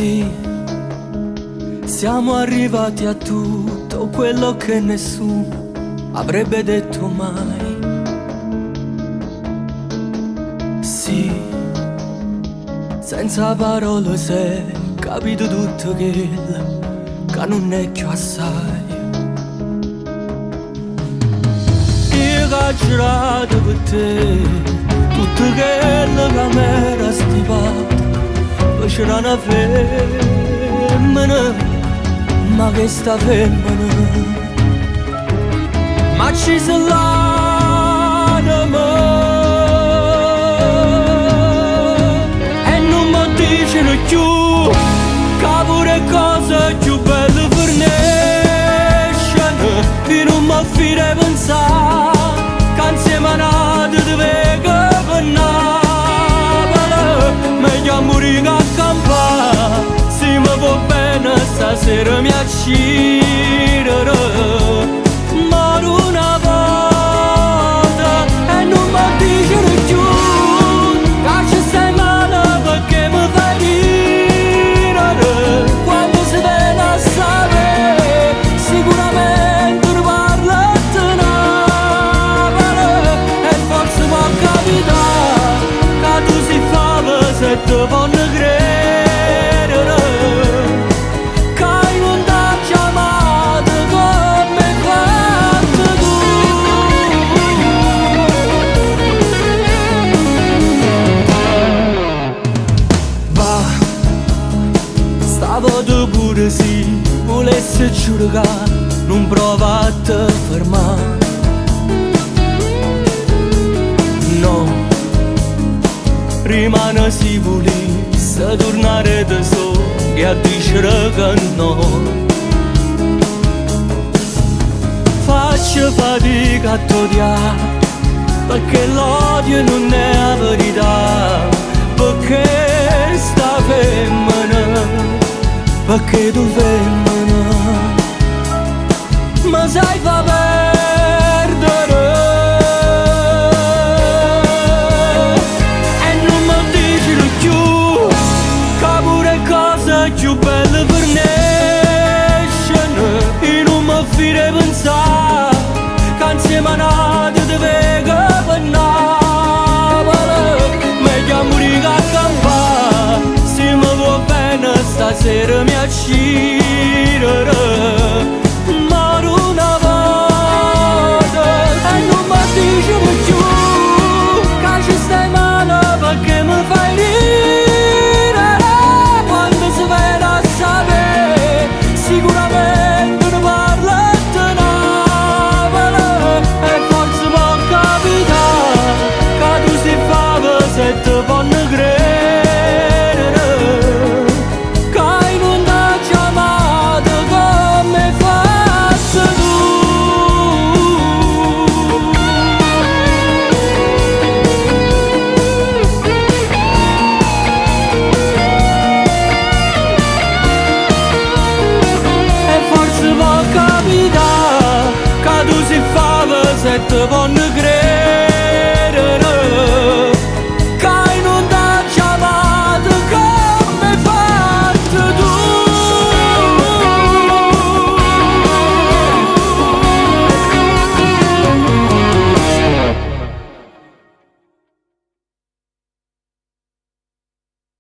Sì, siamo arrivati a tutto quello che nessuno avrebbe detto mai. Sì, senza parole s'è capito tutto quello che nun è cchiù assai. Io che girato per te, tutto quello che m'era stipato, c'era una femmina, ma che sta femmina, ma ci se l'anima e non mi dicono più che pure cose più belle forniscono e non mi fido di pensare che insieme a nato ti vedo per Napoli meglio morire che campare se mi vuò bene stasera mi accidere Moro una volta e non mi dicere più che ci stai male perché mi fai ridere quando si viene a sapere sicuramente non parla di Napoli e forse può capitare che tu si fa se ti vanno credere che non t'ha chiamato come hai fatto tu. Va, stavota pure si vulesse giudicare, nun prova a te fermà. No, rimane si vulisse tornare da solo e a dicere che no. Faccio fatica a t'odiare, perché l'odio non è la verità, perché sta femmina, perché tu femmina, ma sai fa perdere. E non mi dicere più che pure cose più belle forniscono e non mi fido di pensare che insieme a nato ti vedo per Napoli meglio morire che campare se mi vuò bene stasera mi accidere Moro una volta e non mi dicere più che ci stai male perché mi fai ridere quando si viene a sapere sicuramente non parla di Napoli e forse può capitare che tu si fa se ti fanno credere che non t'ha chiamato come hai fatto tu. E forse può capitare che tu si fa se ti fanno credere.